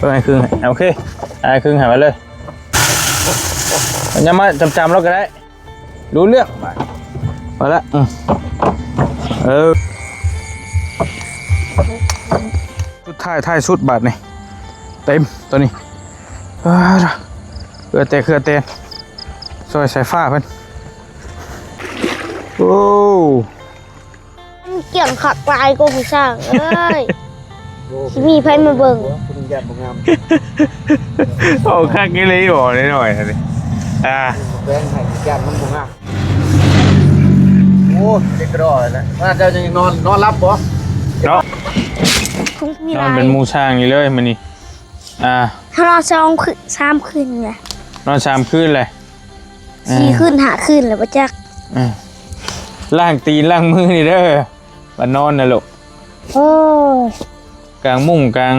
ອ້າຍຄຶ່ງໃຫ້ ໂອເຄ ອ້າຍຄຶ່ງໃຫ້ມາເລີຍ ຍັງມາຈຳໆລາວກໍໄດ້ ຮູ້ເລື່ອງ ມາລະ ອືມ ເອີ ສຸດທ້າຍ ທ້າຍສຸດບາດນີ້ ເຕັມໂຕນີ້ ເອີ ເຄືອແຕ່ ເຄືອແຕ່ ຊ່ອຍສາຍຟ້າເພິ່ນ ໂອ້ ມັນກ້ຽງຄັກຫຼາຍກວ່າຜູ້ຊ່າງເອີຍ ຊິມີໃຜມາເບິ່ງ ຜູ້ຢ້ານບໍ່ງາມ ໂອ້ ຄັກອີ່ຫຼີບໍ່ ນ້ອຍໆ ອັນນີ້ ອ່າ ແບງໃຫ້ຢ້ານມັນບໍ່ງາມ ໂອ້ ເດັກກະດໍ້ແຫຼະ ວ່າເຈົ້າຍັງນອນ ນອນຫຼັບບໍ່ ເນາະ ນອນເປັນໝູ່ຊ່າງຢູ່ເລີຍມື້ນີ້ ອ່າ ເຮົານອນສອງຄືນ ສາມຄືນແຫຼະ ນອນສາມຄືນແຫຼະ ສີ່ຄືນຫ້າຄືນແລ້ວບໍ່ຈັກ ເອີ ລ້າງຕີນລ້າງມືນີ້ເດີ ບາດນອນນະລູກ ໂອ້ຍ ກາງມຸ້ງກາງ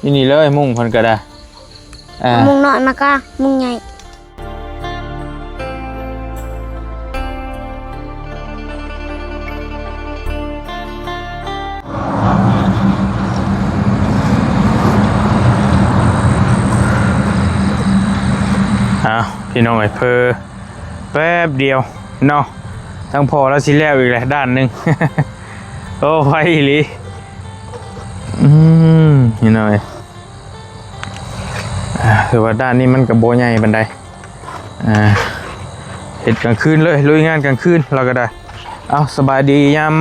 ຢູ່ນີ້ເລີຍ ມຸ້ງເພິ່ນກໍໄດ້ ອ່າ ມຸ້ງນ້ອຍມາກາງມຸ້ງໃຫຍ່ ອ້າວ ພີ່ນ້ອງເອີຍ ເພີແປັບດຽວເນາະ ທາງພໍ່ລາວຊິແລ້ວອີກແຫຼະດ້ານໜຶ່ງ ໂອ້ ໄວອີ່ຫຼີ ອືມ ພີ່ນ້ອງເອີຍ ອ່າ ຄືວ່າດ້ານນີ້ມັນກໍບໍ່ໃຫຍ່ປານໃດ ອ່າ ເຮັດກາງຄືນເລີຍ ລຸຍງານກາງຄືນ ລາວກໍໄດ້ ເອົ້າ ສະບາຍດີຍາມ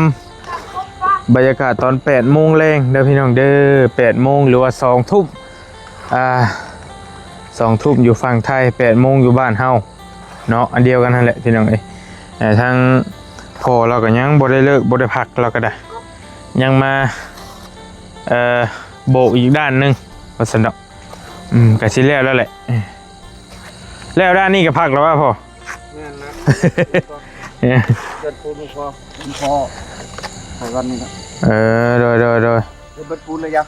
ບັນຍາກາດຕອນແປດໂມງແລງເດີພີ່ນ້ອງເດີ ແປດໂມງ ຫຼືວ່າສອງທຸ່ມ ອ່າ ສອງທຸ່ມຢູ່ຝັ່ງໄທ ແປດໂມງຢູ່ບ້ານເຮົາເນາະ ອັນດຽວກັນຫັ້ນແຫຼະພີ່ນ້ອງເອີຍ ເອີ ທາງພໍ່ລາວກໍຍັງບໍ່ໄດ້ເລີກ ບໍ່ໄດ້ພັກ ລາວກໍໄດ້ ຍັງມາ ເອີ ໂບກອີກດ້ານໜຶ່ງ ວ່າຊັ້ນເນາະ ອືມ ກໍຊິແລ້ວແລ້ວແຫຼະ ແລ້ວດ້ານນີ້ກໍພັກແລ້ວວ່າພໍ່ ແມ່ນນະ ເອີ ເກີດປູນບໍ່ພໍ ພໍໃຫ້ວັນນີ້ນະ ເອີ ໂດຍ ໂດຍ ໂດຍ ເບິດປູນເລີຍຢາ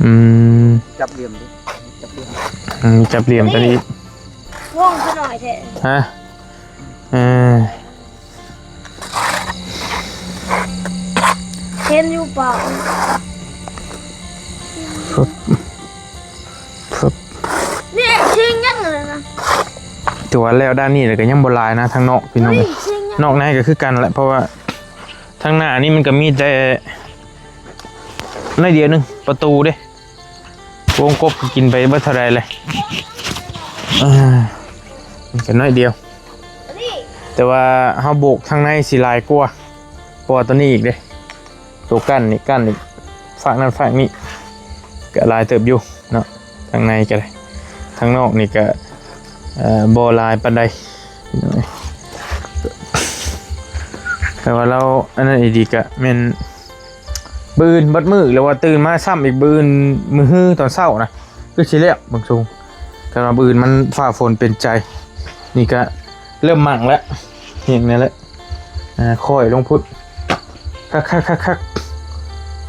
ອືມ ຈັບຫຼ່ຽມດິ ຈັບຫຼ່ຽມ ອືມ ຈັບຫຼ່ຽມຕົວນີ້ ວົງຄືໜ້ອຍແທ້ ຮະ ເອີ ເຫັນຢູ່ປ່າ ນີ້ຊິງຫຍັງນັ້ນນະ ຖືວ່າແລ້ວດ້ານນີ້ແລ້ວກໍຍັງບໍ່ຫຼາຍນະ ທາງນອກພີ່ນ້ອງ ເຮີ້ຍ ຊິງຫຍັງ ນອກໃນກໍຄືກັນແຫຼະ ເພາະວ່າທາງໜ້ານີ້ມັນກໍມີແຕ່ໜ້ອຍດຽວໜຶ່ງ ປະຕູເດ້ ວົງກົບກິນໄປເບິດເທົ່າໃດແຫຼະ ອ່າ ມັນກໍໜ້ອຍດຽວ ແຕ່ວ່າເຮົາໂບກທາງໃນຊິຫຼາຍກວ່າ ກວ່າຕົວນີ້ອີກເດ້ ໂຕກັ້ນນີ້ ກັ້ນນີ້ ຟາກນັ້ນຟາກນີ້ ກໍຫຼາຍເຕີບຢູ່ເນາະ ທາງໃນກໍໄດ້ ທາງນອກນີ້ກໍ ເອີ ບໍ່ຫຼາຍປານໃດ ແຕ່ວ່າລາວອັນນັ້ນອີ່ຫຼີກໍແມ່ນ ມື້ອື່ນເບິດມື້ ຫຼືວ່າຕື່ນມາຊ້ຳອີກມື້ອື່ນ ມື້ຮືຕອນເຊົ້ານະ ຄືຊິແລ້ວເບິ່ງຊົງ ຄັນວ່າມື້ອື່ນມັນຟ້າຝົນເປັນໃຈ ນີ້ກະເລີ່ມໝັ້ງແລ້ວ ແຮງແນ່ແຫຼະ ອ່າ ຄ່ອຍລົງພຸ້ນ ຄັກໆໆ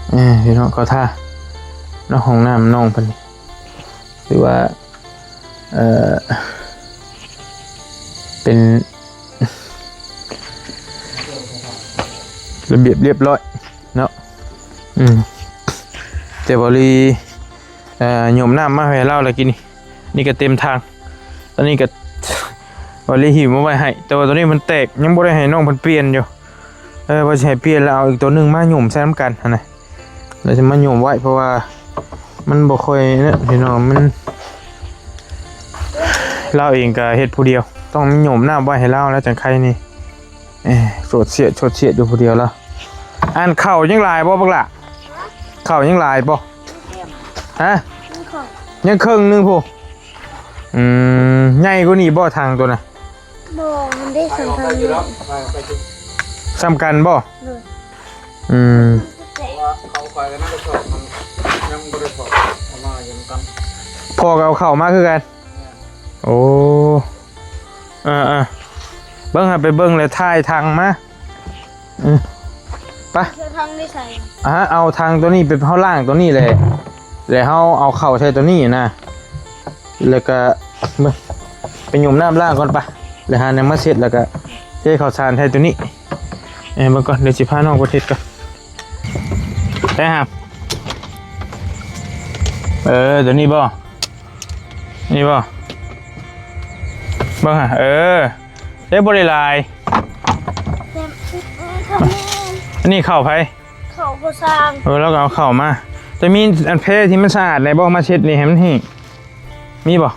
ໆ ເອີ ພີ່ນ້ອງເຂົ້າທ່າເນາະ ຫ້ອງນ້ຳນ້ອງເພິ່ນ ຖືວ່າ ເອີ ເປັນລະບຽບລຽບຮ້ອຍເນາະ ອືມ ແຕ່ບໍ່ລີ ເອີ ໂຍມນ້ຳມາໃຫ້ລາວແລ້ວກີ້ນີ້ ນີ້ກໍເຕັມຖັງ ຕອນນີ້ກໍບໍ່ລີຫິວມາໄວ້ໃຫ້ ແຕ່ວ່າຕອນນີ້ມັນແຕກ ຍັງບໍ່ໄດ້ໃຫ້ນ້ອງເພິ່ນປ່ຽນຢູ່ ເອີ ວ່າຊິໃຫ້ປ່ຽນແລ້ວເອົາອີກຕົວໜຶ່ງມາໂຍມໃສ່ນຳກັນຫັ້ນນະ ແລ້ວຊິມາໂຍມໄວ້ ເພາະວ່າມັນບໍ່ຄ່ອຍນັ້ນພີ່ນ້ອງ ມັນ ລາວເອງກໍເຮັດຜູ້ດຽວ ຕ້ອງໂຍມນ້ຳໄວ້ໃຫ້ລາວແລ້ວຈັ່ງໄຄນີ້ ເອີ ໂສດສຽດ ໂສດສຽດຢູ່ຜູ້ດຽວລາວ ອັນເຂົ້າຍັງຫຼາຍບໍ່ບັກຫຼ້າ ເຂົ້າຍັງຫຼາຍບໍ່ ຮະ ຍັງເຄິ່ງໜຶ່ງພຸ້ນ ອືມ ໃຫຍ່ກວ່ານີ້ບໍ່ຖັງໂຕນະ ບໍ່ ມັນໄດ້ສ່ຳກັນຢູ່ ສ່ຳກັນບໍ່ ໂດຍ ອືມ ເພາະວ່າເຂົາໄປກັນນັ້ນກໍຊອກ ມັນຍັງບໍ່ໄດ້ຖອດ ເອົາມາຢູ່ນຳກັນ ພໍ່ກໍເອົາເຂົ້າມາຄືກັນ ແມ່ນ ໂອ້ ເອີໆ ເບິ່ງ ໃຫ້ໄປເບິ່ງແລ້ວຖ່າຍຖັງມາ ອືມ ໄປ ເອົາຖັງໄປໃສ່ ອ່າ ເອົາຖັງຕົວນີ້ໄປ ເຮົາລ້າງຕົວນີ້ແຫຼະ ແລ້ວເຮົາເອົາເຂົ້າໃສ່ຕົວນີ້ນະ ແລ້ວກໍໄປໂຍມນ້ຳລ້າງກ່ອນ ໄປ ແລ້ວຫາແນວມາເຊັດ ແລ້ວກໍເທເຂົ້າສານໃສ່ຕົວນີ້ ເອີ ເບິ່ງກ່ອນ ດຽວຊິພານ້ອງໄປເຮັດກ່ອນ ໄປຫາ ເອີ ຕົວນີ້ບໍ່? ນີ້ບໍ່? ເບິ່ງຫາ ເອີ ເດ້ ບໍ່ໄດ້ຫຼາຍ. ອັນນີ້ເຂົ້າໃຜ? ເຂົ້າພໍ່ຊ່າງ. ເອີ ລາວກໍເອົາເຂົ້າມາ. ແຕ່ມີອັນເພທີ່ມັນສະອາດແດ່ບໍ່? ມາເຊັດນີ້ໃຫ້ມັນແຫ້ງ. ມີບໍ່?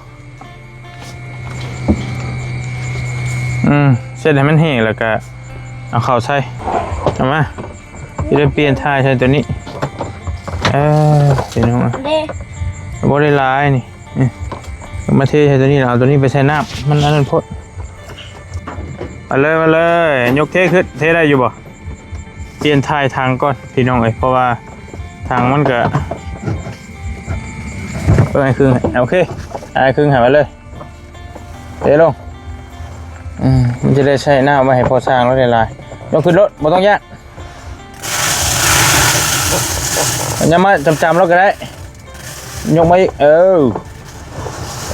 ອືມ ເຊັດໃຫ້ມັນແຫ້ງ ແລ້ວກະເອົາເຂົ້າໃສ່. ເອົາມາ ຊິໄດ້ປ່ຽນຖ່າຍໃສ່ຕົວນີ້. ເອີ ພີ່ນ້ອງ ເດ້ ບໍ່ໄດ້ຫຼາຍນີ້. ອືມ ມາເທໃສ່ຕົວນີ້ ແລ້ວເອົາຕົວນີ້ໄປໃສ່ນ້ຳ ມັນອັນນັ້ນໂພດ. ມາເລີຍ ມາເລີຍ ຍົກເທຂຶ້ນ. ເທໄດ້ຢູ່ບໍ່? ປ່ຽນຖ່າຍຖັງກ່ອນພີ່ນ້ອງເອີຍ ເພາະວ່າຖັງມັນກະ ເບິ່ງອ້າຍຄຶ່ງ. ໂອເຄ ອ້າຍຄຶ່ງໃຫ້ມາເລີຍ ເທລົງ. ອືມ ມັນຈະໄດ້ໃຊ້ນ້ຳໄວ້ໃຫ້ພໍ່ຊ່າງລາວໄດ້ຫຼາຍ. ຍົກຂຶ້ນໂລດ ບໍ່ຕ້ອງຢ້ານ. ຍາມມາຈຳໆລາວກໍໄດ້. ຍົກມາອີກ ເອີ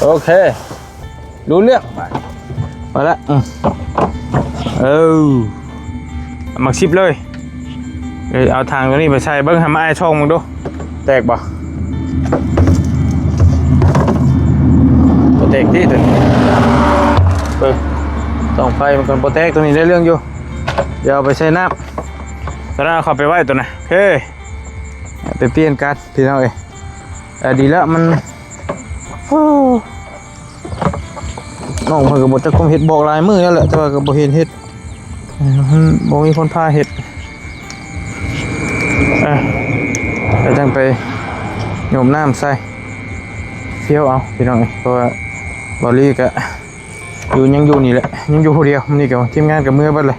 ໂອເຄ ຮູ້ເລື່ອງ. ໄປ ໄປລະ ອືມ ເອີ ໝາກສິບເລີຍ. ເອີ ເອົາຖັງຕົວນີ້ໄປໃສ່ເບິ່ງ ໃຫ້ມາອ້າຍຊ່ອງເບິ່ງດູ ແຕກບໍ່? ບໍ່ແຕກຕິຕົວນີ້ ເບິ່ງ ສ່ອງໄຟມັນກໍບໍ່ແຕກ. ຕົວນີ້ໄດ້ເລື່ອງຢູ່ ດຽວເອົາໄປໃສ່ນ້ຳ ຕອນນັ້ນເອົາເຂົ້າໄປໄວ້ຕົວນະ. ໂອເຄ ໄປປ່ຽນກັນພີ່ນ້ອງເອີຍ. ເອີ ດີແລ້ວ ມັນ ໂອ້ ນ້ອງເພິ່ນກໍບໍ່ຈັກຄວາມເຮັດ ບອກຫຼາຍມື້ແລ້ວແຫຼະ ແຕ່ວ່າກໍບໍ່ເຫັນເຮັດ ມັນບໍ່ມີຄົນພາເຮັດ. ເອີ ແລ້ວຈັ່ງໄປໂຍມນ້ຳໃສ່ ພຽວເອົາພີ່ນ້ອງເອີຍ ເພາະວ່າບ່າວລີກໍ ຢູ່ ຍັງຢູ່ນີ້ແຫຼະ ຍັງຢູ່ຜູ້ດຽວ. ມື້ນີ້ກໍທີມງານກໍເມືອເບິດເລີຍ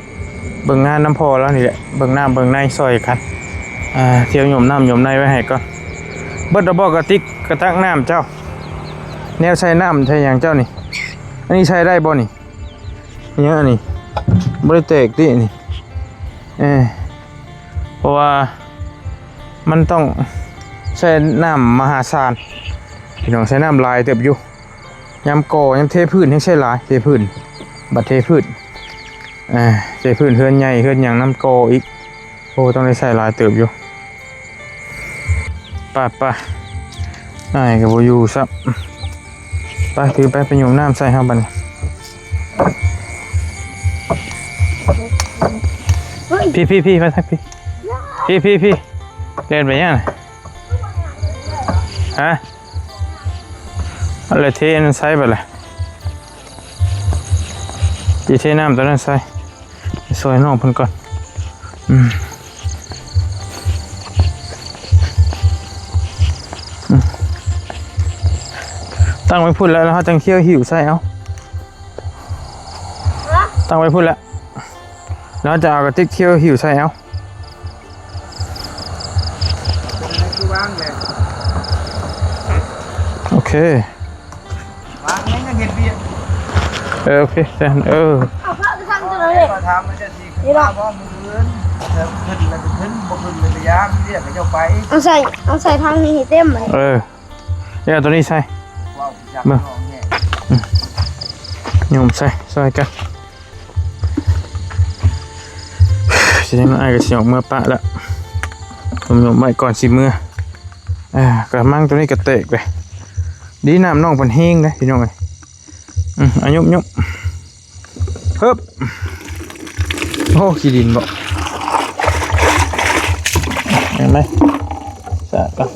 ເບິ່ງງານນຳພໍ່ລາວນີ້ແຫຼະ ເບິ່ງນ້ຳເບິ່ງໃນຊ່ອຍກັນ. ອ່າ ທ່ຽວໂຍມນ້ຳໂຍມໃນໄວ້ໃຫ້ກ່ອນ. ເບິດແລ້ວບໍ່ກະຕິກ ກະຕັກນ້ຳເຈົ້າ? ແນວໃສ່ນ້ຳໃສ່ຫຍັງເຈົ້ານີ້? ອັນນີ້ໃສ່ໄດ້ບໍ່ນີ້? ຫຍັງອັນນີ້? ບໍ່ໄດ້ແຕກຕິນີ້? ເອີ ເພາະວ່າມັນຕ້ອງໃຊ້ນ້ຳມະຫາສານ ພີ່ນ້ອງ ໃຊ້ນ້ຳຫຼາຍເຕີບຢູ່. ຍາມກໍ່ ຍາມເທພື້ນແຮ່ງໃຊ້ຫຼາຍ ເທພື້ນ ບັດເທພື້ນ ເອີ ເທພື້ນເຮືອນໃຫຍ່ເຮືອນຫຍັງນຳກໍ່ອີກ. ໂອ້ ຕ້ອງໄດ້ໃຊ້ຫຼາຍເຕີບຢູ່. ໄປໆ ອ້າຍກໍບໍ່ຢູ່ຊ້ຳ. ໄປ ຖືໄປ ໄປໂຍມນ້ຳໃສ່ເຮົາບັດນີ້. ເຮີ້ຍ ພີ່ໆໆ ໄປທາງພີ່ ພີ່ໆໆ ແລ່ນໄປຫຍັງ? ຮະ? ແລ້ວເທອັນນັ້ນໃສ່ບັດລະ ຊິເທນ້ຳຕົວນັ້ນໃສ່ ຊ່ອຍນ້ອງເພິ່ນກ່ອນ. ອືມ ອືມ ຕັ້ງໄວ້ພຸ້ນແລ້ວ ແລ້ວເຮົາຈັ່ງຖ້ຽວຫິ້ວໃສ່ເອົາ. ຕັ້ງໄວ້ພຸ້ນແຫຼະ ແລ້ວຈະເອົາກະຕິກຖ້ຽວຫິ້ວໃສ່ເອົາ. ໂອເຄ ວາງແມ່ນຍັງເຮັດວຽກ. ເອີ ໂອເຄ ເອີ ເອົາພະໄປທາງຕົວນັ້ນເລີຍ. ກໍຖາມວ່າຈະຊິຂຶ້ນມາບໍ່ມື້ອື່ນ? ແລ້ວຂຶ້ນແລ້ວກໍຂຶ້ນ ບໍ່ຂຶ້ນແລ້ວກໍຢ່າ ມີວຽກໃຫ້ເຈົ້າໄປ. ເອົາໃສ່ ເອົາໃສ່ຖັງນີ້ໃຫ້ເຕັມ. ເອີ ເອົາຕົວນີ້ໃສ່ ເວົ້າຈັກ ເບິ່ງ ນ້ອງແຍກ ອືມ ໂຍມໃສ່ ຊ່ອຍກັນ. ຊິຍັງ ອ້າຍກໍຊິອອກເມືອປະລະ ໂຍມໆໄວ້ກ່ອນຊິເມືອ. ອ່າ ກະມັງຕົວນີ້ກະແຕກເດ້ ດີນ້ຳນ້ອງເພິ່ນແຮງເດ້ພີ່ນ້ອງເອີຍ. ອືມ ອາ ຍົບໆ ເຮີບ ໂອ້ ຂີ້ດິນບໍ່ ເຫັນໄໝ? ສະ ຈັກ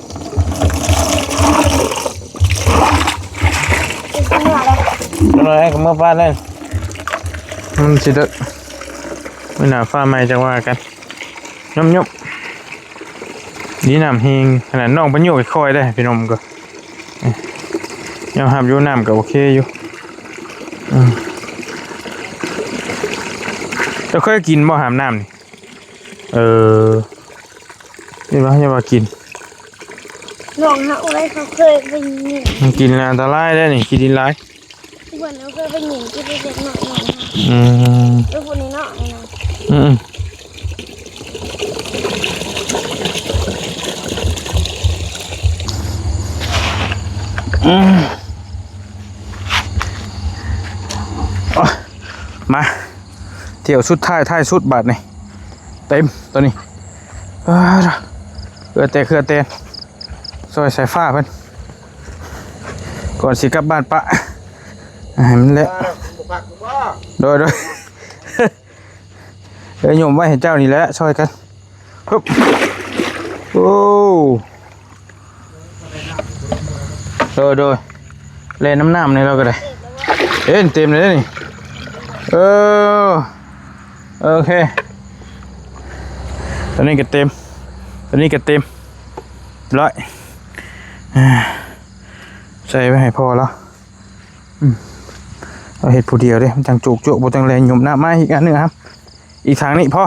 ໜ້ອຍກໍເມືອບ້ານແລ້ວ ມັນຊິເດີ ມື້ໜ້າຟ້າໃໝ່ຈັ່ງວ່າກັນ. ຍົບໆ ດີນ້ຳແຮງຂະໜາດ ນ້ອງເພິ່ນໂຍກຄ່ອຍໆໄດ໋ພີ່ນ້ອງ. ກໍຍອມຮັບຢູ່ ນ້ຳກໍໂອເຄຢູ່. ອືມ ເຈົ້າເຄີຍກິນບໍ່ ຫາມນ້ຳນີ້? ເອີ ນີ້ວ່າ ຢ່າວ່າກິນ ນ້ອງເຮົາໄດ້ ເຂົາເຄີຍໄປກິນ ມັນກິນແລ້ວອັນຕະລາຍເດ້ນີ້ ຂີ້ດິນຫຼາຍ. ເພິ່ນເອົາເຂົ້າໄປຍິງທີ່ເດັກນ້ອຍໆ ອືມ ເອີ ຜູ້ນ້ອຍໆ ອືມ ອືມ ມາ ທ່ຽວສຸດທ້າຍ ທ້າຍສຸດບາດນີ້ ເຕັມຕົວນີ້ ເອີ ເຄືອແຕກເຄືອແຕນ ຊ່ອຍສາຍຟ້າເພິ່ນ ກ່ອນຊິກັບບ້ານປະ ໃຫ້ມັນແລ້ວ. ໂດຍ ໂດຍ ເອີ ໂຍມໄວ້ໃຫ້ເຈົ້ານີ້ແຫຼະ ຊ່ອຍກັນ. ຮຶບ ໂອ້ ໂດຍ ໂດຍ ແລ່ນນຳນ້ຳນີ້ລາວກໍໄດ້. ເອີ ເຕັມເລີຍນີ້. ເອີ ໂອເຄ ຕົວນີ້ກໍເຕັມ ຕົວນີ້ກໍເຕັມ ຮ້ອຍ ໃສ່ໄວ້ໃຫ້ພໍ່ລາວ. ອືມ ເຮົາເຮັດຜູ້ດຽວເດ້ ມັນຈັ່ງຈຸກຈຸ ບໍ່ຕ້ອງແລ່ນຫຍຸບນ້ຳ. ມາອີກອັນໜຶ່ງຄັບ ອີກຖັງນີ້ພໍ.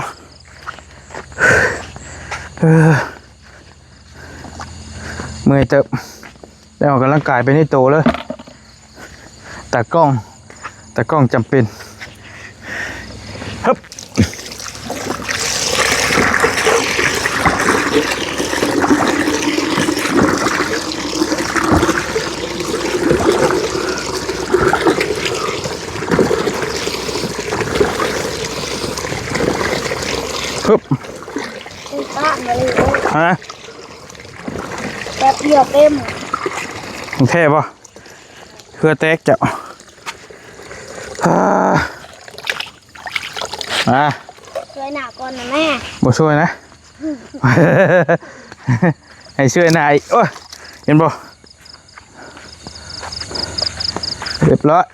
ເອີ ເມື່ອຍເຕີບ ໄດ້ອອກກຳລັງກາຍໄປໃນໂຕເລີຍ. ຕາກ້ອງ ຕາກ້ອງຈຳເປັນ. ຮຶບ ຮຶບ ຮະ ແປັບດຽວເຕັມ. ແທ້ບໍ່? ເຫື່ອແຕກເຈົ້າ. ອາ ມາ ຊ່ວຍໜ້າກ່ອນນະແມ່. ບໍ່ຊ່ວຍນະ ໃຫ້ຊ່ວຍໜ້າອີກ. ໂອ້ຍ ເຫັນບໍ່? ຮຽບຮ້ອຍ.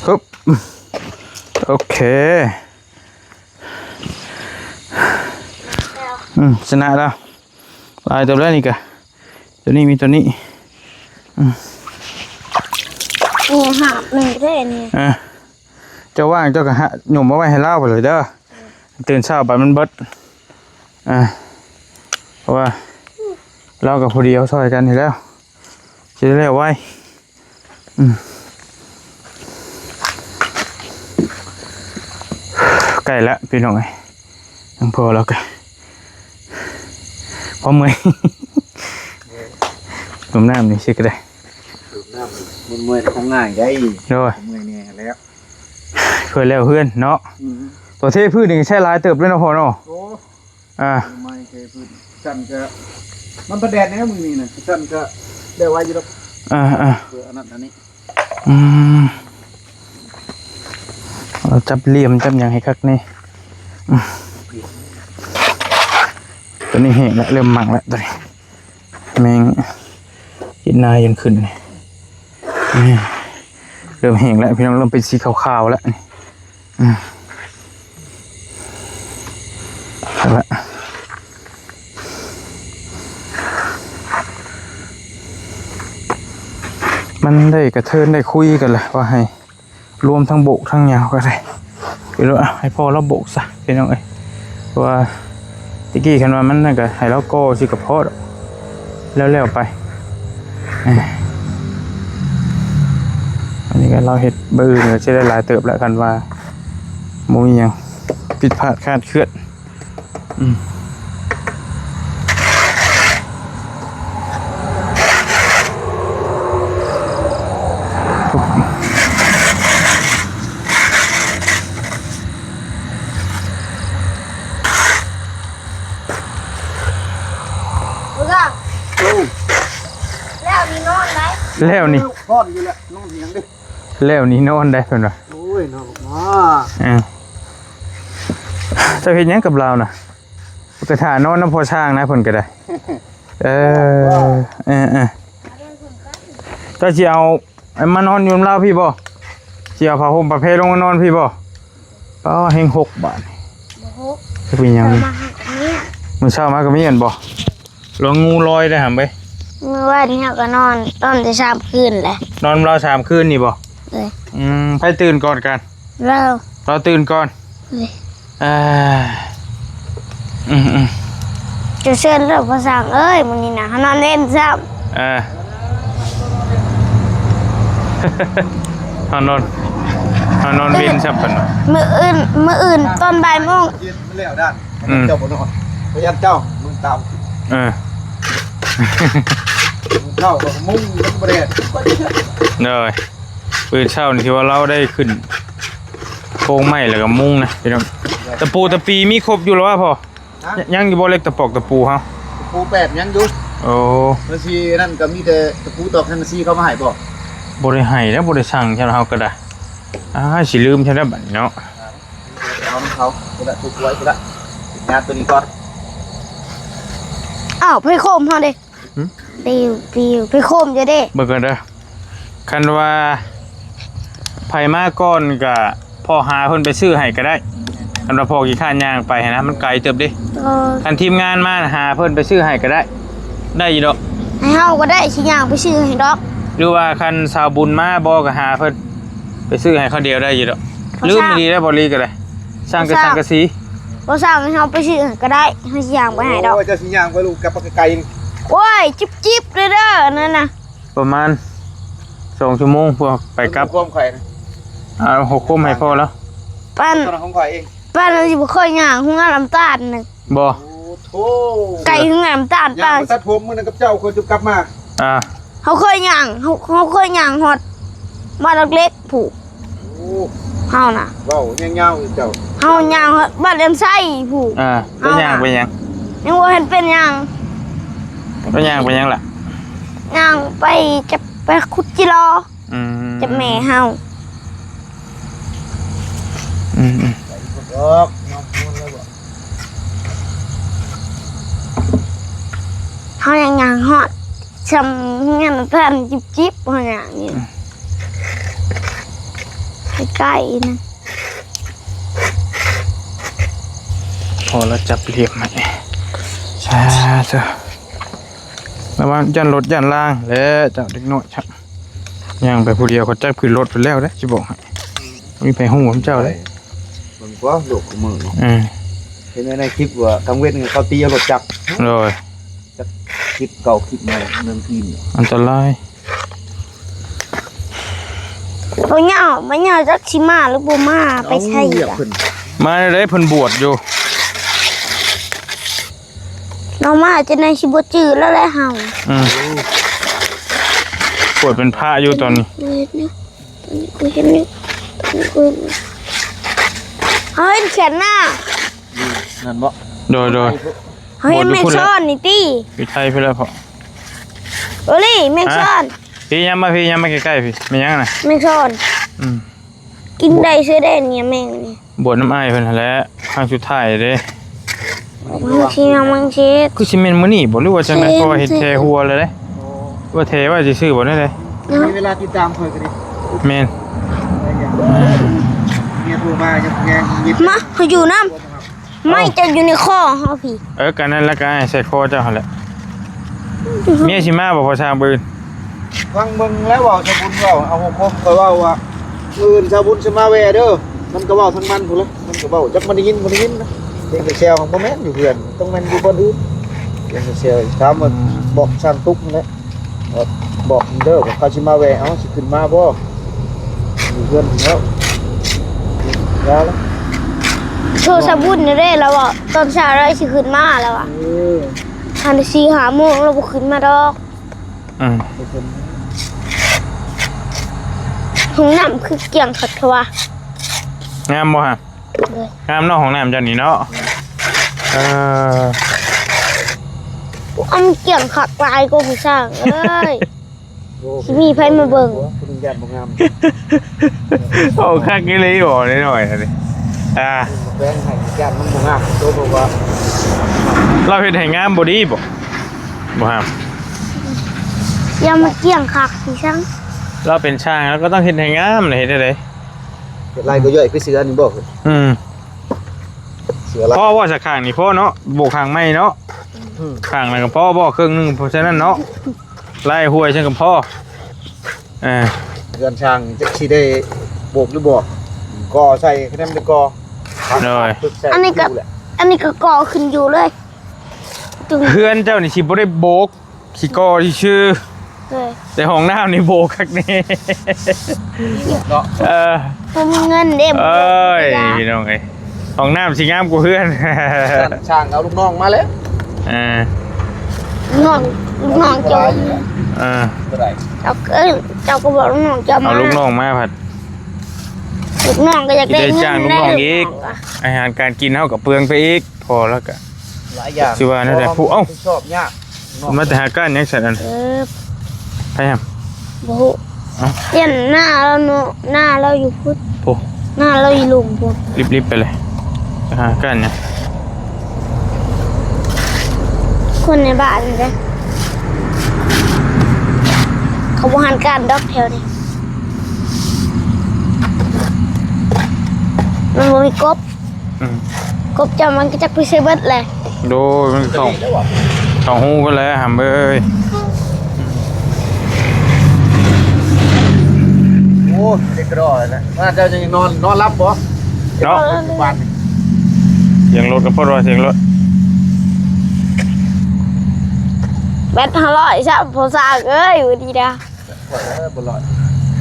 ຮຶບ ໂອເຄ. ອືມ ຊະນະແລ້ວ ຫຼາຍເຕີບແລ້ວນີ້ກະ. ຕົວນີ້ມີຕົວນີ້. ອືມ ນີ້ຫາບໜຶ່ງເດ້ນີ້. ເອີ ເຈົ້າວ່າງເຈົ້າກໍຫະ ຫຍຸມເອົາໄວ້ໃຫ້ລາວໄປເລີຍເດີ. ຕື່ນເຊົ້າໄປມັນເບິດ. ອ່າ ເພາະວ່າລາວກໍຜູ້ດຽວຊ່ອຍກັນນີ້ແລ້ວ ຊິໄດ້ແລ້ວໄວ. ອືມ ໃກ້ລະພີ່ນ້ອງເອີຍ ຍັງພໍແລ້ວກໍພໍເມື່ອຍ. ດື່ມນ້ຳນີ້ຊິກໍໄດ້ ດື່ມນ້ຳ ມັນເມື່ອຍຂອງງ່າຍໄດ໋. ໂດຍ ເມື່ອຍແດ່ແລ້ວ ເພື່ອແລ້ວເຮືອນເນາະ. ອືມ ຕົວເທພື້ນນີ້ໃຊ້ຫຼາຍເຕີບເລີຍເນາະພໍ່ເນາະ. ໂອ້ ອ່າ ໄມ້ເທພື້ນ ຊັ້ນກະ ມັນປະແດດແນວມື້ນີ້ນະ ຊັ້ນກະໄດ້ໄວຢູ່ດອກ. ອ່າໆ ເພື່ອອັນນັ້ນອັນນີ້. ອືມ ເອົາຈັບຫຼ່ຽມຈັບຫຍັງໃຫ້ຄັກແນ່. ອືມ ຕົວນີ້ແຫ້ງລະ ເລີ່ມມັງລະຕົວນີ້. ແມງເຫັນນາຍັງຂຶ້ນ ນີ້ເລີ່ມແຫ້ງແລ້ວພີ່ນ້ອງ ເລີ່ມເປັນສີຂາວໆແລ້ວນີ້. ອືມ ເອົາລະ ມັນໄດ້ກະເທີນໄດ້ຄຸຍກັນລະ ວ່າໃຫ້ ລວມທັງໂບກທັງຫຍັງກໍໄດ້ ເອົາໃຫ້ພໍ່ລາວໂບກຊະພີ່ນ້ອງເອີຍ. ເພາະວ່າແຕ່ກີ້ຄັນວ່າມັນນັ້ນກໍໃຫ້ລາວກໍ່ຊິກໍພໍດອກ ແລ້ວໆໄປ. ອັນນີ້ກໍລາວເຮັດມື້ອື່ນກໍຊິໄດ້ຫຼາຍເຕີບແລ້ວ ຄັນວ່າບໍ່ມີຫຍັງຜິດພາດຄາດເຄື່ອນ. ອືມ ເອີ ແລ້ວນີ້ນອນໄດ້ ແລ້ວນີ້ ນອນຢູ່ແລ້ວ ນອນຫຍັງເດ້ ແລ້ວນີ້ນອນໄດ້ເພິ່ນວ່າ. ໂອ້ຍ ນອນມາ ເຈົ້າເຮັດຫຍັງກັບລາວນະ? ໄປຖ້ານອນນຳພໍ່ຊ່າງນະ ເພິ່ນກໍໄດ້. ເອີ ເອີໆ ເຈົ້າຊິເອົາມານອນຢູ່ນຳລາວພີ້ບໍ່? ຊິເອົາຜ້າຫົ່ມຜ້າແພລົງມານອນພີ້ບໍ່? ປ້າ ແຮງຫົກບາດນີ້. ບໍ່ຫົກ ເປັນຫຍັງ? ເຊົ້າມາຫາກໍມີ ມື້ເຊົ້າມາກໍມີແມ່ນບໍ່? ລອງງູລອຍໄດ້ຫຳເວີຍ. ມື້ວານນີ້ເຮົາກໍນອນຕອນແຕ່ສາມຄືນແຫຼະ. ນອນນຳລາວສາມຄືນນີ້ບໍ່? ເອີ ອືມ ໃຜຕື່ນກ່ອນກັນ? ລາວ ລາວຕື່ນກ່ອນ. ເອີ ອືມໆ ເຈົ້າເຊີນເດີພໍ່ຊ່າງເອີຍ ມື້ນີ້ນະ ເຮົານອນເວັນຊ້ຳ. ເອີ ເຮົານອນ ເຮົານອນເວັນຊ້ຳເພິ່ນວ່າ. ມື້ອື່ນ ມື້ອື່ນຕອນບ່າຍໂມງ ມັນແລ້ວດ້ານ ອືມ ເຈົ້າບໍ່ນອນ ພະຍານເຈົ້າ ມຶງຕາມ. ເອີ ເຈົ້າກໍມຸງມັນບໍ່ໄດ້. ໂດຍ ມື້ເຊົ້ານີ້ຖືວ່າລາວໄດ້ຂຶ້ນໂຄງໄມ້ ແລ້ວກໍມຸງນະພີ່ນ້ອງ. ຕະປູຕະປີມີຄົບຢູ່ແລ້ວວ່າພໍ່? ຮະ? ຍັງຢູ່ບໍ່ ເຫຼັກຕະປອກຕະປູເຮົາ? ປູແປບຫຍັງຢູ່. ໂອ້ ເພິ່ນຊິນັ້ນກໍມີແຕ່ຕະປູຕອກສັງກະສີເຂົາມາໃຫ້ບໍ່? ບໍ່ໄດ້ໃຫ້ແລ້ວ ບໍ່ໄດ້ສັ່ງ ເຮົາກໍໄດ້. ອ້າ ຊິລືມຊະແລ້ວບັດນີ້ເນາະ. ເອົານຳເຂົາພຸ້ນລະ ຖືກໄວ້ພຸ້ນລະ. ຍາດຕົວນີ້ກ່ອນ. ອ້າວ ໄພໂຄມເຮົາເດ້. ຫຶ? ໄປຢູ່ ໄປຢູ່ ໄພໂຄມຢູ່ເດ້. ເບິ່ງກ່ອນເດີ. ຄັນວ່າໃຜມາກ່ອນກະພໍ່ຫາເພິ່ນໄປຊື້ໃຫ້ກໍໄດ້. ຄັນວ່າພໍ່ຂີ້ຄ້ານຍ່າງໄປຫັ້ນນະ ມັນໄກເຕີບເດ້. ເອີ ຄັນທີມງານມາຫາເພິ່ນໄປຊື້ໃຫ້ກໍໄດ້. ໄດ້ຢູ່ດອກ. ໃຫ້ເຮົາກໍໄດ້ ຊິຍ່າງໄປຊື້ໃຫ້ດອກ. ຫຼືວ່າຄັນສາວບຸນມາບໍ່ກໍຫາເພິ່ນໄປຊື້ໃຫ້ຄົນດຽວໄດ້ຢູ່ດອກ. ລືມອີ່ຫຼີແລ້ວ ບໍ່ລີກໍໄດ້. ສ້າງກະ ສ້າງກະສີ. ບໍ່ສ້າງ ໃຫ້ເຮົາໄປຊື້ໃຫ້ກໍໄດ້. ເຮົາຊິຍ່າງໄປໃຫ້ດອກ. ໂອ້ຍ ເຈົ້າຊິຍ່າງໄປລູກ ກັບໄປໄກໆ. ໂອ້ຍ ຈິບໆເດີ ເດີ ນັ້ນນະ. ປະມານສອງຊົ່ວໂມງ ພວກໄປກັບ. ຄວາມໄຂນະ ເອົາຫົກຄົມໃຫ້ພໍ່ລາວ. ປານ ຂອງຂ້ອຍເອງ. ປານນັ້ນຊິບໍ່ຄ່ອຍຍ່າງໂຮງງານນ້ຳຕານນະ. ບໍ່. ໂອ້ໂທ ໄກໂຮງງານນ້ຳຕານ. ຍ່າງໄປຕັດຜົມມື້ນັ້ນກັບເຈົ້າ ຄ່ອຍຈຸບກັບມາ. ອ່າ ເຮົາເຄີຍຍ່າງ ເຮົາ ເຮົາເຄີຍຍ່າງຮອດບ້ານຫຼັກເລັກ. ຜູ້ ໂອ້ ເຮົານະ ເວົ້າຍາວໆ ເຈົ້າ. ເຮົາຍ່າງຮອດບ້ານແຫຼມໄຊຜູ້. ອ່າ ໄປຍ່າງໄປຫຍັງ? ຍັງບໍ່ທັນເປັນຫຍັງ. ໄປຍ່າງໄປຫຍັງລະ? ຍ່າງໄປ ຈະໄປຂຸດຈິລໍ. ອືມ ຈະແມ່ເຮົາ. ອືມໆ ໄປບໍ່ດອກ ນອນນອນແລ້ວບໍ່? ເຮົາຍັງຍ່າງຮອດຊ່ຳເຮືອນທ່ານຈິບໆ ເຮົາຍ່າງນີ້ ອືມ ໃກ້ໆນະ. ພໍລະຈັບລຽບໃຫ້ ສາທຸ. ລະວັງຢ້ານລົດຢ້ານລາງແຫຼະ ເຈົ້າເດັກນ້ອຍ ຍ່າງໄປຜູ້ດຽວ ເຂົາຈັບຂຶ້ນລົດໄປແລ້ວເດ້ ຊິບອກໃຫ້. ບໍ່ມີໃຜຮູ້ນຳເຈົ້າເດ້. ເບິ່ງກວ່າໂລກມື້ນີ້. ເອີ ເຫັນໃນຄລິບວ່າກາງເວັນເຂົາຕີເອົາລົດຈັກ. ໂດຍ. ຈັກຄລິບເກົ່າຄລິບໃໝ່ ເລື່ອງອີ່ຫຍັງ ອັນຕະລາຍ. ບໍ່ຍາວ ບໍ່ຍາວ ຈັກຊິມາຫຼືບໍ່ມາ ໄປໃສລະ. ມາແນວໃດ ເພິ່ນບວດຢູ່. ເຮົາມາຈັ່ງໃດຊິບໍ່ຈື່ແລ້ວແຫຼະເຮົາ. ອືມ ບວດເປັນພະຢູ່ຕອນນີ້. ເຫັນຢູ່ ຕອນນີ້ກູເຫັນຢູ່ ຕອນນີ້ກູເຫັນຢູ່ ເຮົາເຫັນແຂນໜ້າ. ນັ້ນບໍ່? ໂດຍໆ ເຮົາເຫັນແມງຊ້ອນນີ້ຕິ. ຢູ່ໄທພຸ້ນແຫຼະພໍ່. ໂອລີ ແມງຊ້ອນ. ພີ່ ຍ່າງມາ ພີ່ ຍ່າງມາໃກ້ໆ ພີ່. ແມ່ນຫຍັງນະ? ແມງຊ້ອນ. ອືມ ກິນໄດ້ເສືອແດນນີ້ ແມງນີ້. ບວດນຳອ້າຍເພິ່ນຫັ້ນແຫຼະ ຄັ້ງສຸດທ້າຍເດ້. ບາງທີນະ ບາງທີ ຄືຊິແມ່ນມື້ນີ້ບໍ່ ຫຼືວ່າຈັ່ງໃດ? ເພາະວ່າເຫັນແຖຫົວແລ້ວເດ້. ວ່າແຖໄວ້ຊື່ໆບໍ່ ແນວໃດ? ມີເວລາຕິດຕາມຂ້ອຍກໍດີ. ແມ່ນ. ເມຍໂທມາ ຍັງ ຍັງ ມາ ເຮົາຢູ່ນຳ. ໄມ້ເຈົ້າຢູ່ໃນຄໍເຮົາພີ້. ເອີ ກະນັ້ນລະ ກະໃສ່ຄໍເຈົ້າຫັ້ນແຫຼະ. ເມຍຊິມາບໍ່ ພໍ່ຊ່າງ ມື້ອື່ນ? ຟັງເບິ່ງແລ້ວ ເວົ້າຊາບຸນເວົ້າ ເອົາຫົວຄົມຂ້ອຍເວົ້າວ່າ ມື້ອື່ນຊາບຸນຊິມາແວ່ເດີ. ມັນກໍເວົ້າທັງມັນພຸ້ນແຫຼະ ມັນກໍເວົ້າ ຈັກມັນໄດ້ຍິນບໍ່ໄດ້ຍິນນະ. ສຽງແຊວໆ ບໍ່ແມ່ນຢູ່ເຮືອນ ຕ້ອງແມ່ນຢູ່ບ່ອນອື່ນ. ສຽງແຊວໆ ຖາມວ່າ ອືມ ບອກຊ່າງຕຸກຫັ້ນແຫຼະ. ບອກເດີ ວ່າເຂົາຊິມາແວ່ ເອົາ ຊິຂຶ້ນມາບໍ່? ຢູ່ເຮືອນແລ້ວ ຢ່າລະ. ໂທສະບຸນເດ້ ລາວເວົ້າຕອນເຊົ້າລາວຊິຂຶ້ນມາ ລາວວ່າ. ເອີ ຄັນສີ່ຫ້າໂມງລາວບໍ່ຂຶ້ນມາດອກ. ອືມ ຫ້ອງນ້ຳຄືກ້ຽງຄັກແທ້ວະ. ງາມບໍ່ຮະ? ໂດຍ ງາມເນາະ ຫ້ອງນ້ຳເຈົ້ານີ້ເນາະ. ເອີ ອັນກ້ຽງຄັກຫຼາຍກວ່າຜູ້ຊ່າງເອີຍ. ໂອ້ ຊິມີໃຜມາເບິ່ງ? ຜູ້ໜຶ່ງຢ້ານບໍ່ງາມ. ໂອ້ ຄັກອີ່ຫຼີບໍ່ ນ້ອຍໆ ອັນນີ້. ອ່າ ແບ່ງໃຫ້ຢ້ານມັນບໍ່ງາມ ໂຕ ເພາະວ່າລາວເຮັດໃຫ້ງາມບໍ່ດີບໍ່? ບໍ່ງາມ. ຢ່າມາກ້ຽງຄັກຊິຊ່າງ. ລາວເປັນຊ່າງ ລາວກໍຕ້ອງເຮັດໃຫ້ງາມ ເຮັດແນວໃດ? ເຮັດລາຍກໍຍ່ອຍຄືເສືອນີ້ບໍ່? ອືມ ເສືອລາຍ. ພໍບໍ່ ສັກຂ້າງນີ້ພໍເນາະ ໂບກຂ້າງໃໝ່ເນາະ. ອືມ ຂ້າງນັ້ນກໍພໍບໍ່ ເຄິ່ງໜຶ່ງ ເພາະສະນັ້ນເນາະ ລາຍຫ້ວຍຊັ້ນກໍພໍ. ເອີ ເຮືອນຊ່າງຈັກຊິໄດ້ໂບກຫຼືບໍ່ ກໍ່ໃສ່ ຄະແນນໄດ້ກໍ່. ໂດຍ ອັນນີ້ກໍ ອັນນີ້ກໍກໍ່ຂຶ້ນຢູ່ເລີຍ. ເຮືອນເຈົ້ານີ້ຊິບໍ່ໄດ້ໂບກ ຊິກໍ່ຊື່ໆ. ໂດຍ ແຕ່ຫ້ອງນ້ຳນີ້ໂບກຄັກແນ່ເນາະ. ເອີ ບໍ່ມີເງິນເດ້. ເອີຍ ພີ່ນ້ອງເອີຍ ຫ້ອງນ້ຳຊິງາມກວ່າເຮືອນ. ຊ່າງເອົາລູກນ້ອງມາແລ້ວ. ເອີ ນ້ອງ ລູກນ້ອງເຈົ້າ. ເອີ ເຈົ້າ ເອີ ເຈົ້າກໍບອກລູກນ້ອງເຈົ້າມາ. ເອົາລູກນ້ອງມາພັດ ລູກນ້ອງກໍຢາກໄດ້ເງິນ. ໄດ້ຈ້າງລູກນ້ອງອີກ ອາຫານການກິນເຮົາກໍເປືອງໄປອີກ. ພໍແລ້ວກະ ຫຼາຍຢ່າງ ຊິວ່າແນວໃດ ຜູ້ ເອົ້າ ຮັບຜິດຊອບຍາກເນາະ ມາແຕ່ຫາການຫຍັງຊັ້ນ ອັນ ເອີ ໃຜຫຳ ບໍ່ຮູ້ ເອົ້າ ຢ້ານໜ້າລາວເນາະ ໜ້າລາວຢູ່ພຸ້ນ ໂອ້ ໜ້າລາວຢູ່ລຸ່ມພຸ້ນ ລິບໆ ໄປເລີຍ ໄປຫາການຫຍັງ ຄົນໃນບ້ານນີ້ເດ້ ເຂົາບໍ່ຫັນການດອກແຖວນີ້ ມັນບໍ່ມີກົບ ອືມ ກົບເຈົ້າມັນກໍຈັກໄປໃສເບິດແຫຼະ ໂດຍ ມັນເຂົ້າ ເຂົ້າຮູໄປແລ້ວຫຳເອີຍ ໂອ້ຍ ເດັກກະດໍ້ນະ ວ່າເຈົ້າຍັງນອນ ນອນຫຼັບບໍ່? ເນາະ ບັດນີ້ ສຽງລົດກໍພໍວ່າສຽງລົດ ແບັດຫ້າຮ້ອຍຊ້ຳ ພໍ່ຊ້າງເອີຍ ມື້ນີ້ນະ. ຂ້ອຍເອີຍບໍ່ລອດ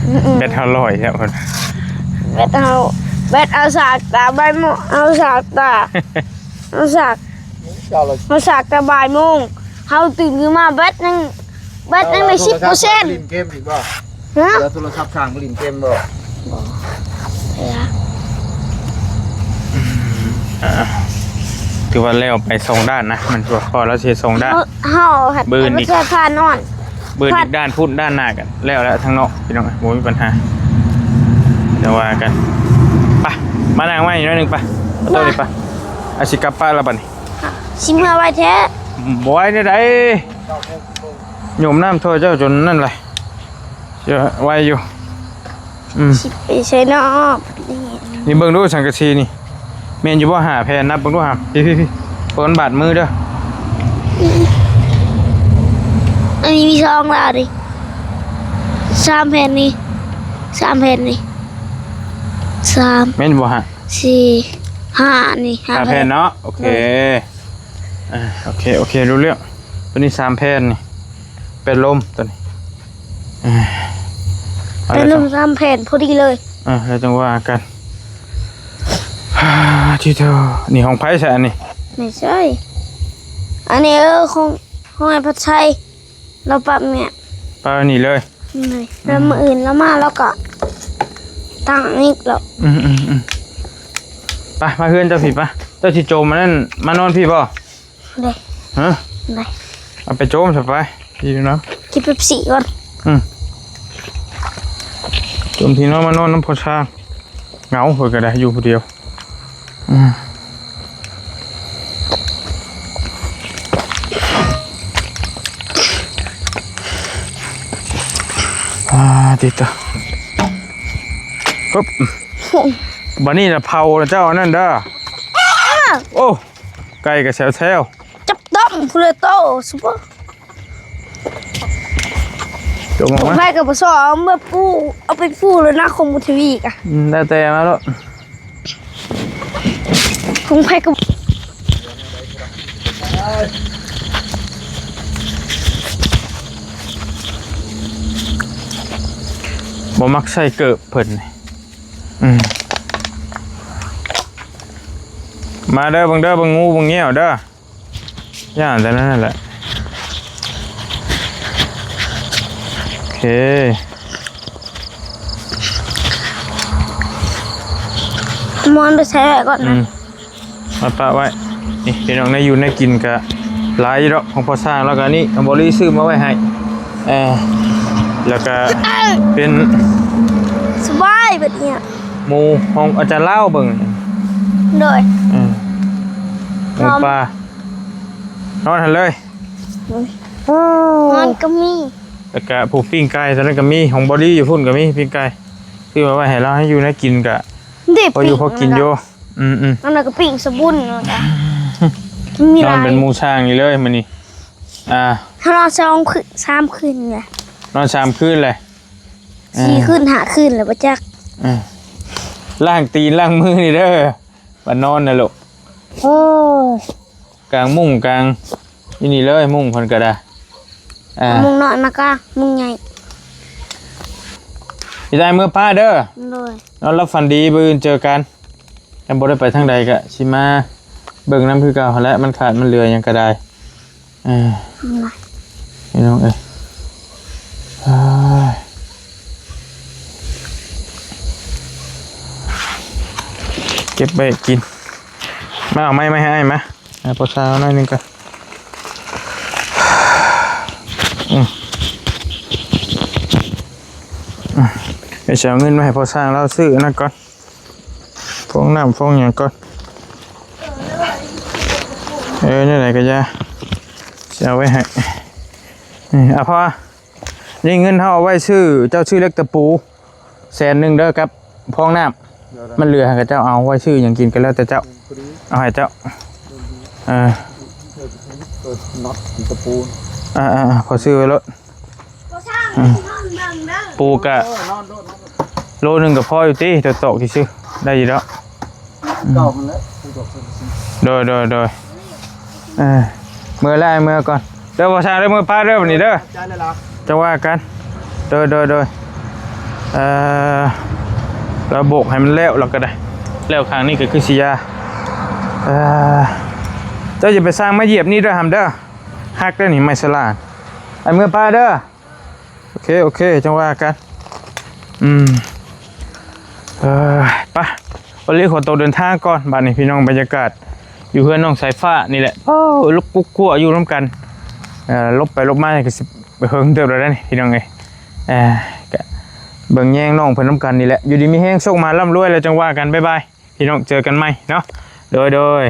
ອືມໆ ແບັດເຮົາລອຍແລ້ວ ແບັດເຮົາ ແບັດເອົາສາກຕາໃບໝໍ ເອົາສາກຕາ ເອົາສາກ ເຈົ້າລະ ເອົາສາກຕາບ່າຍໂມງ ເຮົາຕື່ນຂຶ້ນມາແບັດຍັງ ແບັດຍັງໄດ້ສິບເປີເຊັນ ເຈົ້າລະໂທລະສັບຂ້າງໄປຫຼິ້ນເກມອີກບໍ່? ຮະ? ເຈົ້າລະໂທລະສັບຂ້າງໄປຫຼິ້ນເກມບໍ່? ບໍ່ ເອີ ອ່າ ຖືວ່າແລ້ວໄປສອງດ້ານນະ ມັນ ເພາະວ່າລາວຊິເຮັດສອງດ້ານ ເຮົາ ເຮົາ ມື້ອື່ນອີກ ພານອນ ມື້ອື່ນອີກດ້ານພຸ້ນ ດ້ານໜ້າກັນ ແລ້ວແຫຼະທາງນອກ ພີ່ນ້ອງ ບໍ່ມີບັນຫາ ຈະວ່າກັນ ໄປ ມານັ່ງໃໝ່ອີກໜ້ອຍໜຶ່ງ ໄປ ໂຕນີ້ ໄປ ອາ ຊິກັບປະລະບັດນີ້ ຊິເມືອໄວແທ້ ບໍ່ໄວແນວໃດ ໂຍມນ້ຳຖ້ວຍເຈົ້າຈົນນັ້ນແຫຼະ ຊິໄວຢູ່ ອືມ ຊິໄປໃສເນາະ ນີ້ ນີ້ເບິ່ງດູສັງກະສີນີ້ ແມ່ນຢູ່ບໍ່ ຫ້າແຜ່ນ ນັບເບິ່ງດູຫາ ພີ້ໆໆ ເພາະມັນບາດມືເດີ ອັນນີ້ມີສອງລາວນີ້ ສາມແຜ່ນນີ້ ສາມແຜ່ນນີ້ ສາມ ແມ່ນບໍ່ ຫ້າ ສີ່ ຫ້າ ນີ້ ຫ້າ ຫ້າແຜ່ນ ແຜ່ນເນາະ ໂອເຄ ໂດຍ ອ່າ ໂອເຄ ໂອເຄ ຮູ້ເລື່ອງ ຕົວນີ້ສາມແຜ່ນນີ້ ແປດລົມຕົວນີ້ ເອີ ເອົາ ແປດລົມ ລະ ສາມແຜ່ນພໍດີເລີຍ ເອີ ແລ້ວຈັ່ງວ່າກັນ ອາ ທີ່ເດີ ນີ້ຂອງໃຜຊະອັນນີ້? ແມ່ນໃສ ອັນນີ້ ເອີ ຂອງ ຂອງອ້າຍພັດໄຊ ລາວປັບແມ່ນ ປະໄວ້ນີ້ເລີຍ ນີ້ ແລ້ວມື້ອື່ນລາວມາລາວກໍຕັ້ງອີກແລ້ວ ອືມໆໆ ໄປ ມາເຮືອນເຈົ້າພີ້ ໄປ ເຈົ້າຊິໂຈມອັນນັ້ນ ມານອນພີ້ບໍ່? ໄດ້ ຮະ? ໄດ້ ເອົາໄປໂຈມຊະໄປ ຢູ່ນຳ ກິນເປັບຊີກ່ອນ ອືມ ໂຈມທີ່ນອນ ມານອນນຳພໍ່ຊ້າງ ເຫງົາ ຂ້ອຍກໍໄດ້ຢູ່ຜູ້ດຽວ ອືມ ອ່າ ຕິດຕໍ່ ປຶບ ໂອ້ ບັດນີ້ລະເຜົາລະເຈົ້າ ອັນນັ້ນເດີ ໂອ້ ໄກ່ກໍແຊວໆ ຈັບຕ້ອງພຸ້ນລະໂຕ ຊຸບ ຕົກລົງມາ ໃຜກໍບໍ່ຊອບ ເອົາມາປູ ເອົາໄປປູແລ້ວນະ ຂອງບຸນທະວີກະ ອືມ ແລ້ວແຕ່ມາໂລດ ຂອງໃຜກໍ ບໍ່ມັກໃສ່ເກີບເພິ່ນ ອືມ ມາເດີ ເບິ່ງເດີ ເບິ່ງງູ ເບິ່ງງຽວເດີ. ຢ່າງແຕ່ນັ້ນແຫຼະ ໂອເຄ ມອນໄປໃສ່ໄວ້ກ່ອນ ອື ນະ ມາປະໄວ້ ນີ້ພີ່ນ້ອງ ແນວຢູ່ແນວກິນກະຫຼາຍຢູ່ດອກ ຂອງພໍ່ຊ້າງ ແລ້ວກະນີ້ ອາ ບໍລີຊື້ມາໄວ້ໃຫ້ ເອີ ແລ້ວກະເປັນ ສະບາຍເບິດນີ້ ໝູຂອງອາຈານລາວເບິ່ງ ໂດຍ ເອີ ໝູປ່າ ນອນຫັ້ນເລີຍ ໂອ້ ນອນກໍມີ ແລ້ວກະພວກປີ້ງໄກ່ຕົວນັ້ນກໍມີ ຂອງບໍລີຢູ່ພຸ້ນກໍມີປີ້ງໄກ່ ຊື້ມາໄວ້ໃຫ້ລາວ ໃຫ້ຢູ່ໃນກິນກະ ເດ້ ພໍຢູ່ພໍກິນຢູ່ ປີ້ງ ອືມໆ ອັນນັ້ນກໍປີ້ງສະບຸນ ນອນເປັນໝູຊ້າງນີ້ເລີຍມື້ນີ້ ອ່າ ເຮົານອນສອງຄືນ ສາມຄືນແຫຼະ ນອນສາມຄືນແຫຼະ ສີ່ຄືນ ຫ້າຄືນແລ້ວບໍ່ຈັກ ເອີ ລ້າງຕີນລ້າງມືນີ້ເດີ ບາດນອນນະລູກ ໂອ້ ກາງມຸ້ງກາງ ຢູ່ນີ້ເລີຍ ມຸ້ງເພິ່ນກໍໄດ້ ອ່າ ມຸ້ງນ້ອຍມາກາງມຸ້ງໃຫຍ່ ຊິໄດ້ເມືອປ້າເດີ ໂດຍ ນອນຫຼັບຝັນດີ ມື້ອື່ນເຈີກັນ ຄັນບໍ່ໄດ້ໄປທາງໃດກໍຊິມາເບິ່ງນຳຄືເກົ່າຫັ້ນແຫຼະ ມັນຂາດມັນເຫຼືອຫຍັງກໍໄດ້ ເອີ ພີ່ນ້ອງເອີຍ ເອີຍ ເກັບໄວ້ກິນ ມາເອົາໄມ້ມາໃຫ້ອ້າຍມາ ໃຫ້ພໍ່ຊ່າງເອົາໜ້ອຍໜຶ່ງກ່ອນ. ອືມ ອືມ ດຽວຊິເອົາເງິນມາໃຫ້ພໍ່ຊ່າງລາວຊື້ອັນນັ້ນກ່ອນ ຟອງນ້ຳຟອງຫຍັງກ່ອນ. ເອີ ແນວໃດກໍຢ່າ ຊິເອົາໄວ້ໃຫ້. ນີ້ ອາ ພໍ່ ນີ້ເງິນເຮົາເອົາໄວ້ຊື້ ເຈົ້າຊື້ເຫຼັກຕະປູແສນໜຶ່ງເດີ ກັບຟອງນ້ຳ. ມັນເຫຼືອໃຫ້ເຂົາເຈົ້າເອົາໄວ້ຊື້ຫຍັງກິນກໍແລ້ວແຕ່ເຈົ້າ. ເອົາໃຫ້ເຈົ້າ. ເອີ ເອີ ນັອດຕະປູ. ອ່າໆ ພໍຊື້ໄວ້ໂລດ. ປູກະໂລໜຶ່ງກໍພໍຢູ່ຕິ ຕອກໆ ຊື່ໆ ໄດ້ຢູ່ດອກ. ເກົ່າຫັ້ນແຫຼະ. ໂດຍ ໂດຍ ໂດຍ. ເອີ ເມືອແລ້ວ ເມືອກ່ອນເດີ ພໍ່ຊ່າງເດີ ເມືອປະເດີ ບັດນີ້ເດີ. ຈັງວ່າກັນ. ໂດຍ ໂດຍ ໂດຍ. ເອີ ລາວໂບກໃຫ້ມັນແລ້ວ ລາວກໍໄດ້ ແລ້ວຂ້າງນີ້ກໍຄືຊິຢາ. ເອີ ເຈົ້າຢ່າໄປສ້າງມາຢຽບນີ້ເດີ ຫຳເດີ ຫັກເດີນີ້ ໄມ້ສະຫຼາ. ໄອ້ເມືອປະເດີ. ໂອເຄ ໂອເຄ ຈັ່ງວ່າກັນ. ອືມ ເອີ ໄປ ໂອເລ ຂໍໂຕເດີນທາງກ່ອນ. ບັດນີ້ພີ່ນ້ອງ ບັນຍາກາດຢູ່ເຮືອນນ້ອງສາຍຟ້ານີ້ແຫຼະ. ໂອ້ ລຸກກຸກກົວຢູ່ນຳກັນ. ເອີ ຫຼົບໄປຫຼົບມານີ້ກໍຊິເຫິງເຕີບແລ້ວເດ້ນີ້ ພີ່ນ້ອງເອີຍ. ເອີ ກະເບິ່ງແຍງນ້ອງເພິ່ນນຳກັນນີ້ແຫຼະ. ຢູ່ດີມີແຮງ ໂຊກມາ ລ່ຳລວຍ ແລ້ວຈັ່ງວ່າກັນ. ບາຍບາຍ ພີ່ນ້ອງ ເຈີກັນໃໝ່ເນາະ. ໂດຍ ໂດຍ.